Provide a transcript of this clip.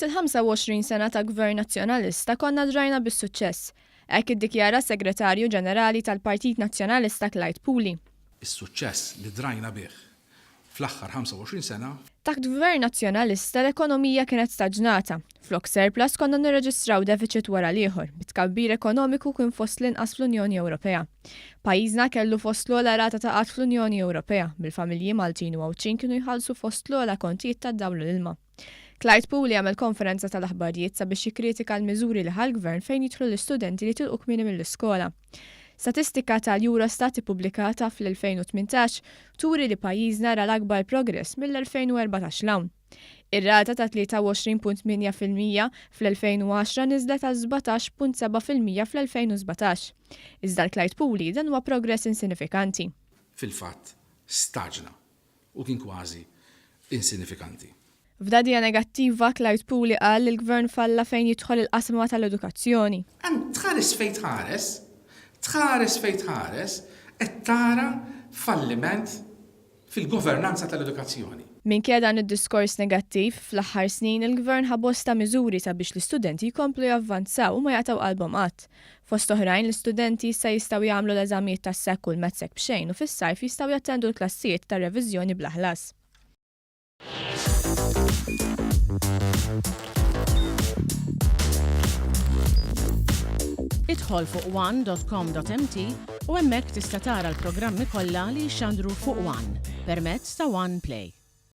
Taħt il-25 sena ta' Gvern Nazzjonalista konna drajna bis-suċċess. Hekk iddikjara s-Segretarju Ġenerali tal-Partit Nazzjonalista Clyde Puli. Is-suċċess li drajna bih fl-aħħar 25 sena. Taħt Gvern Nazzjonalista l-ekonomija kienet staġnata. Flok surplus konna nirreġistraw defiċit wara l-ieħor, bi tkabbir ekonomiku kien fost l-inqas fl-Unjoni Ewropea. Pajjiżna kellu fost l-ogħla rata ta' qgħad fl-Unjoni Ewropea, bil-familji Maltin u Għawdxin kienu jħallsu fost l-ogħla kontijiet tad-dawl u l-ilma. Clyde Puli għamel konferenza tal-aħbarijiet sabiex jikkritika l-miżuri li ħa l-Gvern fejn jidħlu l-istudenti li tilqu kmieni mill-iskola. Statistika tal-Eurostat ippubblikata fl-2018 turi li pajjiżna ra l-akbar progress mill-2014 'l hawn. Ir-rata ta' 23.8% fl-2010 niżlet għal 17.7% fl-2017. Iżda għal Clyde Puli dan huwa progress insinifikanti. Fil-fatt staġna u kien kważi insinifikanti. F'dagħdigħa negattiva, Clyde Puli qal li l-Gvern falla fejn jidħol il-qasma tal-edukazzjoni. Hemm tħares fejn tħares, tħares fejn tħares, qed tara falliment fil-governanza tal-edukazzjoni. Minkejja dan id-diskors negattiv, fl-aħħar snin il-Gvern ħa bosta miżuri sabiex l-istudenti jkomplu javvanzaw u ma jaqtgħu qalbhom qatt. Fost oħrajn, l-istudenti issa jistgħu jagħmlu l-eżamijiet tas-SEC u l-MATSEC b'xejn u fis-sajf jistgħu jattendu l-klassijiet ta' reviżjoni bla ħlas. Idħol fuq one.com.mt u hemmhekk tista' tara l-programmi kollha li jixxandru fuq One permezz ta' One Play.